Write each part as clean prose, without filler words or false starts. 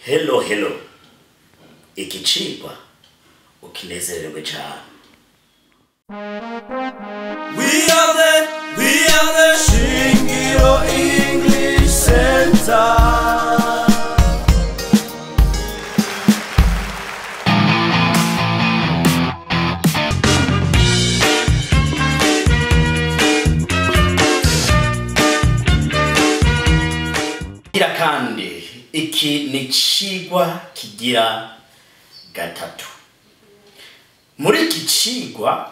Hello, hello. Iki cigwa ukinezererwe cane. We are the Shingiro English Center. Gira kandi iki ni cigwa kigira gatatu. Muri iki cigwa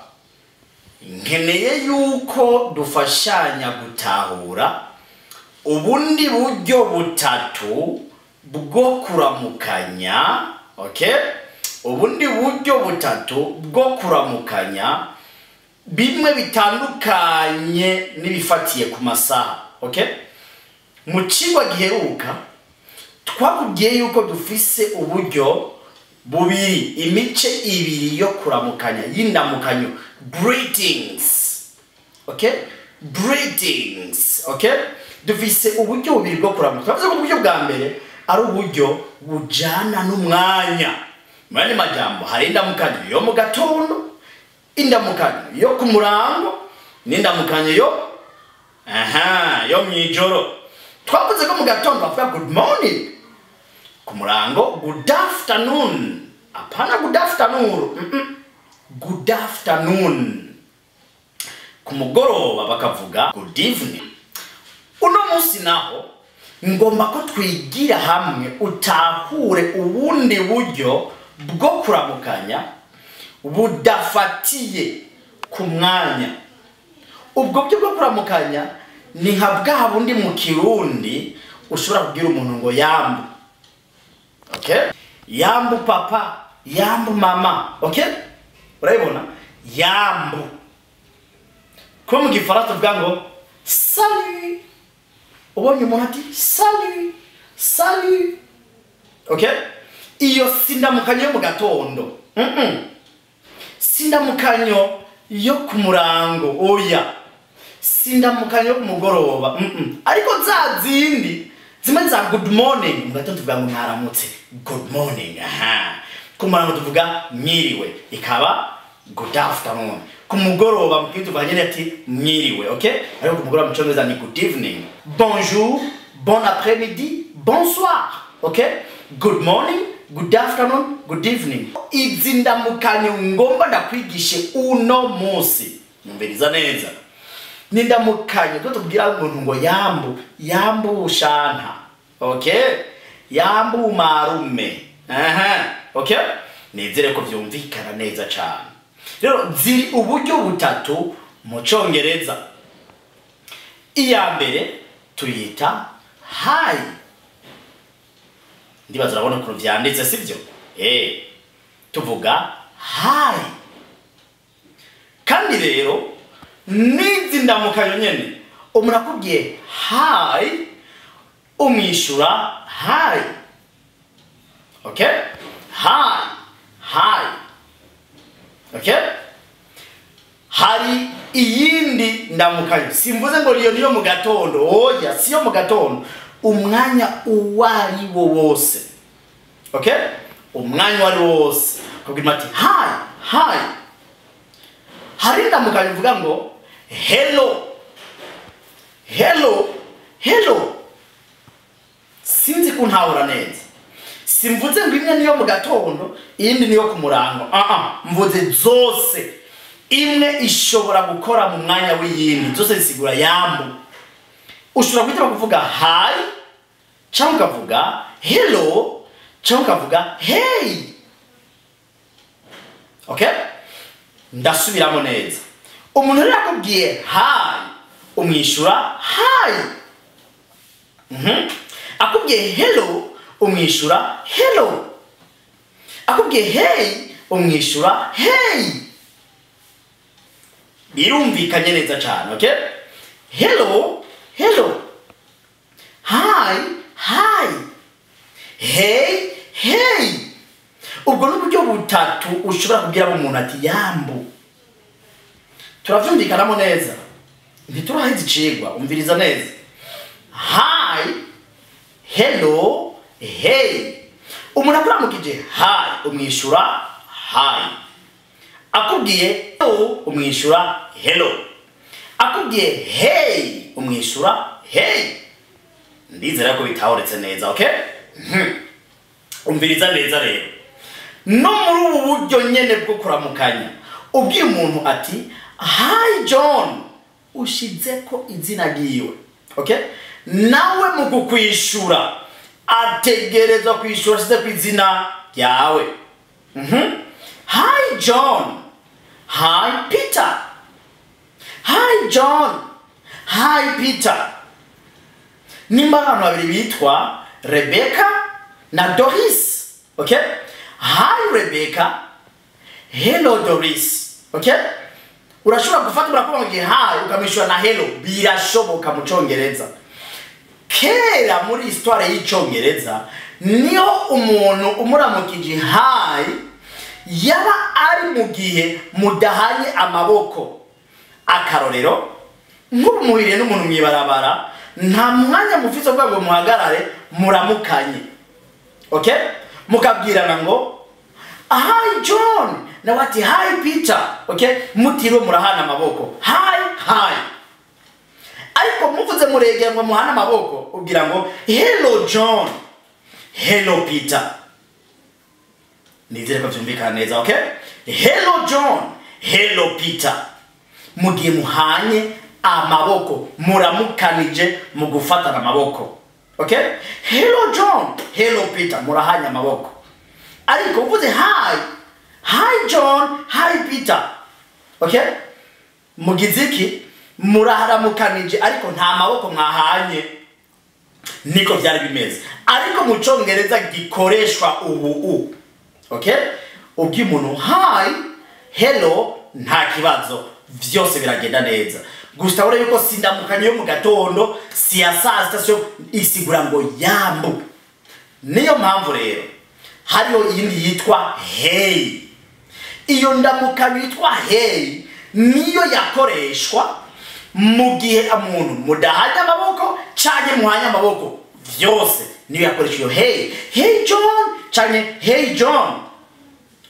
nkeneye yuko dufashanya gutahura ubundi buryo butatu bwo kuramukanya, okay? Ubundi buryo butatu bwo kuramukanya bimwe bitandukanye n'ibifatiye ku masaha, okay? Mu cigwa giheruka twakubwiye yuko dufise uburyo bubiri, imice ibiri yo kuramukanya y'indamukanyo, greetings, okay? Greetings, okay? Dufise uburyo bubiri bwo kuramukanya. Twavuze ko uburyo bwa mbere ari uburyo bujana n'umwanya. Mu yandi majambo, hari indamukanyo yo mu gatondo, indamukanyo yo ku murango n'indamukanyo yo aha yo mw'ijoro. Twavuze ko mu gatondo bavuga "good morning", ku murango "good afternoon", apana "good afternoon", Good afternoon. Ku mugoroba bakavuga "good evening". Uno munsi naho ngomba ko twigira hamwe utahure ubundi buryo bwo kuramukanya budafatiye ku mwanya. Ubwo buryo bwo kuramukanya ni nka bwa bundi mu Kirundi ushobora kubwira umuntu ngo "yambu", okay? Yambu papa, yambu mama, okay? Urabibona, yambu. Ko mu Gifaransa tuvuga ngo "salut", ubonye umuntu ati "salut, salut", okay? Iyo sindamukanyo yo mu gatondo, Sindamukanyo yo ku murango, oya. Sindamukanyo yo ku mugoroba, Ariko za zindi zimwe za "good morning", mu gatondo tuvuga ngo "mwaramutse", "good morning". Aha ku murango tuvuga "mwiriwe", ikaba "good afternoon". Ku mugoroba mu Kirundi tuvuga nyine ati "mwiriwe", okay? Ariko ku mugoroba mu Cyongereza ni "good evening", bonjour, bon après-midi, bonsoir, okay? Good morning, good afternoon, good evening. Izi ndamukanyo ngomba ndakwigishe uno munsi, nyumviriza neza, ni ndamukanyo tuba tubwira umuntu ngo "yambu, yambu shanta", okay? Yambu marume, aha, okay? Nizere ko vyumvikana neza cane. Rero ziri uburyo butatu mu Congereza. Iya mbere tuyita "hi". Ndibaza urabona ukuntu vyanditse, sivyo? Tuvuga "hi". Kandi rero n'izi ndamukanyo nyene, umuntu akubwiye "hi", umwishura "hi", okay? Hi, hi, okay? Hari iyindi ndamukanyo. Simvuze ngo iyo niyo mu gatondo, oya, siyo mu gatondo, umwanya uwo ari wo wose, okay? Umwanya uwo ari wo wose ukabwira ati "hi, hi". Hari indamukanyo uvuga ngo "hello, hello, hello". Sinzi ko ntahura neza. Simvuze ngo imwe niyo mu gatondo, iyindi niyo ku murango, ah ah, mvuze zose, imwe ishobora gukora mu mwanya w'iyindi. Zose zisigura yambu. Ushobora guhitamo kuvuga "hi", cyangwa ukavuga "hello", cyangwa ukavuga "hey", okay? Ndasubiramo neza. Umuntu rero akubwiye "hi", umwishyura "hi". Akubwiye "hello", umwishyura "hello". Akubwiye "hey", umwishyura "hey". Birumvikanye neza cyane, okay? Hello, hello, hi, hi, hey, hey. Ubwo ni uburyo butatu ushobora kubwiramo umuntu ati "yambu". Turavyumvikanamo neza? Ntituraheza icigwa, umviriza neza. Hi, hello, hey. Umuntu akuramukije hi, umwishura hi. Akubwiye hello, umwishura hello. Akubwiye hey, umwishura hey. Ndizera ko bitahuretse neza, okay? Umviriza neza rero. No muri ubu buryo nyene bwo kuramukanya, ubwiye umuntu ati hi John, ushizeko izina ryiwe, okay? Nawe mu kukwishura ategerezwa kwishura ashize ku izina ryawe. Hi John, hi Peter, hi John, hi Peter. Nimba abantu babiri bitwa Rebecca na Doris, okay? Hi Rebecca, hello Doris, okay? Urashobora gufata urakuba ngo hi ukamwishura na hello, birashoboka mu Congereza. Kera muri histoire y'Icongereza niho umuntu umuramukije hi yaba ari mu gihe mudahanye amaboko. Akarorero, nk'ubu muhiriye n'umuntu mw'ibarabara, nta mwanya mufise wo kugira ngo muhagarare muramukanye, okay? Mukabwirana ngo hi John, nawe ati hi Peter, okay? Mutiriwe murahana amaboko, hi hi. Ariko muvuze muregera ngo muhane amaboko, ubwira ngo hello John, hello Peter. Nizere ko vyumvikana neza, okay? Hello John, hello Peter. Mugihe muhanye amaboko, muramukanije mu gufatana amaboko, okay? Hello John, hello Peter, murahanye amaboko. Ariko uvuze hi, hi John, hi Peter, okay? Mugize iki? Muraharamukanije ariko nta maboko mwahanye. Niko byari bimeze. Ariko mu Congereza gikoreshwa ubu, okay? Ubwiye umuntu hi, hello, nta kibazo, vyose biragenda neza. Gusa urebe yuko sindamukanye yo mu gatondo, si ya saa sita, siyo isigura ngo yambu. Niyo mpamvu rero hariho iyindi yitwa hey. Iyo ndamukanyo yitwa hey niyo yakoreshwa mu gihe umuntu mudahanye amaboko canke muhanye amaboko, vyose niyo yakoreshwa iyo hey. Hey John canke hey John,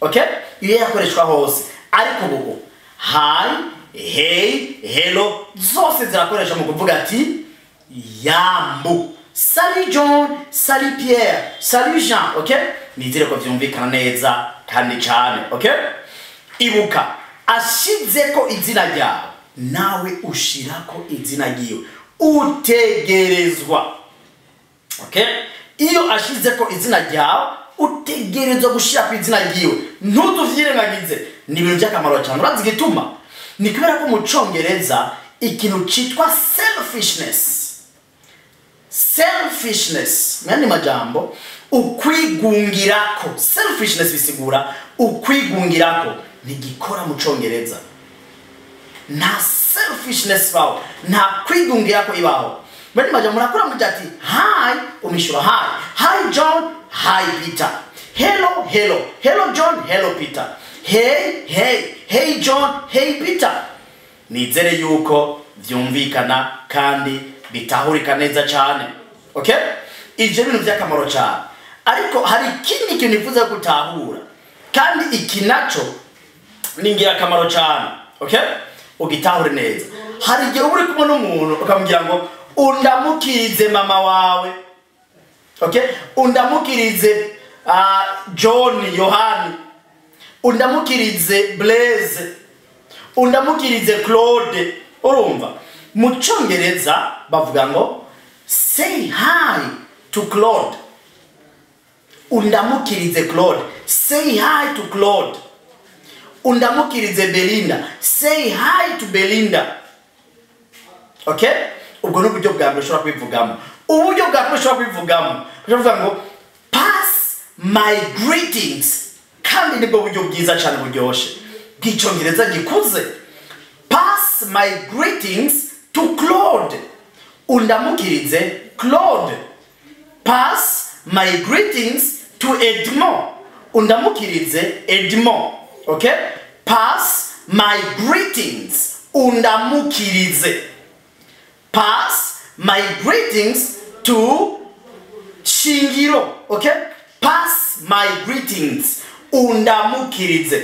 okay? Iyo yakoreshwa hose. Ariko ubu hi, hey, hello zose zirakoreshwa mu kuvuga ati yambu. Salut John, salut Pierre, salut Jean, okay? Nizere ko vyumvikana neza kandi cane, okay? Ibuka ashizeko izina ryawe, nawe ushirako izina ryiwe, utegerezwa, okay? Iyo ashizeko izina ryawe utegerezwa gushirako izina ryiwe, ntuzuvyirengagize. Ni ibintu by'akamaro cyane. Urazi igituma? Ni kubera ko mu Congereza ikintu citwa selfishness, selfishness mwandi majambo ukwigungirako. Selfishness bisigura ukwigungirako, ntigikora mu Congereza. Nta selfishness ibaho, nta kwigungirako ibaho. Mwandi majambo murakora mugira ati hi, umishura hi, hi John, hi Peter, hello hello, hello John, hello Peter, hey hey, hey John, hey Peter. Nizere yuko vyumvikana kandi bitahurika neza cyane, okay? Ivyo bintu by'akamaro cyane. Ariko hari ikindi kintu nifuza gutahura, kandi iki naco ni ingirakamaro cyane, okay? Ugitahure neza. Hari igihe uba uri kumwe n'umuntu ukamubwira ngo undamukirize mama wawe, okay? Undamukirize John, Yohani, undamukirize Blaise, undamukirize Claude. Urumva mu Congereza bavuga ngo say hi to Claude, undamukirize Claude, say hi to Claude. Undamukirize Belinda, say hi to Belinda, okay? Ubwo ni uburyo bwa mbere ushobora kubivugamo. Uburyo bwa kabiri ushobora kubivugamo, ushobora kuvuga ngo pass my greetings, kandi nibwo buryo bwiza cyane buryoshe bw'icyongereza gikuze. Pass my greetings to Claude, undamukirize Claude. Pass my greetings to Edmond, undamukirize Edmond, okay? Pass my greetings, undamukirize. Pass my greetings to Shingiro, okay? Pass My greetings, undamukirize.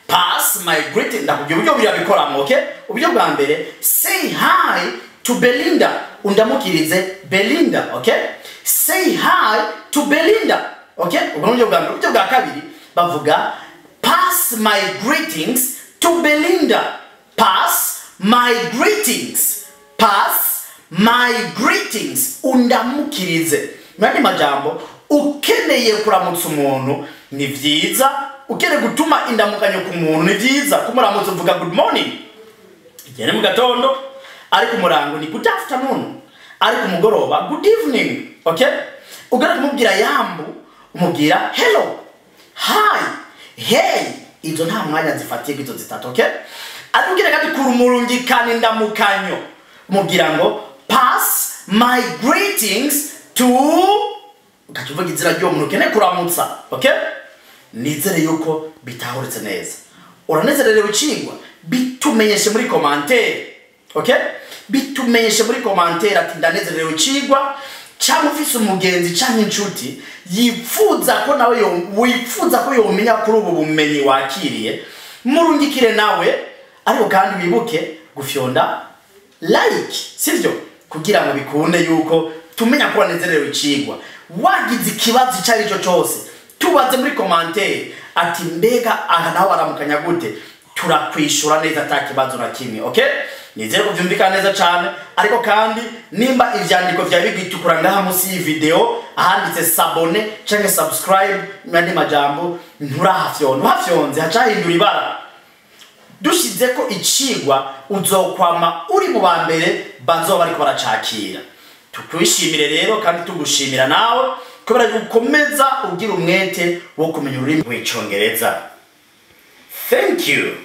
Pass my greeting. Ndakubwira uburyo bubiri babikoramo, okay? Uburyo bwa mbere, say hi to Belinda, undamukirize Belinda, okay? Say hi to Belinda, okay? Ubwo ni uburyo bwa mbere. Uburyo bwa kabiri bavuga pass my greetings to Belinda. Pass my greetings, pass my greetings, undamukirize. Mu yandi majambo, ukeneye kuramutsa umuntu ni vyiza, ukeneye gutuma indamukanyo ku muntu ni vyiza kumuramutsa uvuga good morning igihe ni mu gatondo, ariko umurango ni good afternoon, ariko umugoroba good evening, okay? Ugana kumubwira yambu, umubwira hello, hi, hey. Izo nta mwanya zifatiye izo zitatu, okay? Ariko ugira kandi kurumurungikana indamukanyo, umubwira ngo pass my greetings to, ugaca uvuga izina ry'uwo muntu ukeneye kuramutsa, okay? Nizere yuko bitahuritse neza. Uranezererewe icigwa? Bitumenyeshe muri commentaire, okay? Bitumenyeshe muri commentaire ati ndanezererewe icigwa, cyangwa ufise umugenzi cyangwa inshuti yifuza ko nawe wifuza ko yomenya kuri ubu bumenyi wakiriye, murungikire nawe. Ariko kandi wibuke gufyonda like, sivyo? Kugira ngo bikunde yuko tumenya ko wanezerewe icigwa. Wagize ikibazo icyo ari cyo cyose, tubaze muri commentaire ati mbega aha naho baramukanya gute? Turakwishura neza ata kibazo na kimwe, okay? Nizere ko byumvikana neza cyane. Ariko kandi nimba ivyandiko vyawe bigitukura ngaha munsi y'iyi video ahanditse s'abonner canke subscribe, n'andi majambo, nturahafyonda. Uhafyonze hacahindura ibara. Dushize ko icigwa uzokwama uri mu ba mbere bazoba bariko baracakira. Tukwishimire rero kandi tugushimira nawe kubera yuko ukomeza ugira umwete wo kumenya ururimi rw'Icongereza. Thank you,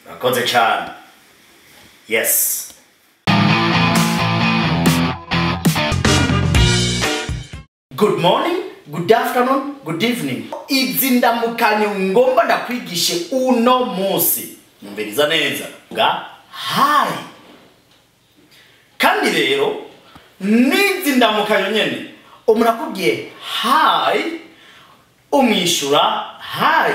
urakoze cyane. Yes. Good morning, good afternoon, good evening. Izi ndamukanyo ngomba ndakwigishe uno munsi, numviriza neza nga hi. Kandi rero n'izi ndamukanyo nyene, umuntu akubwiye hi umwishura hi.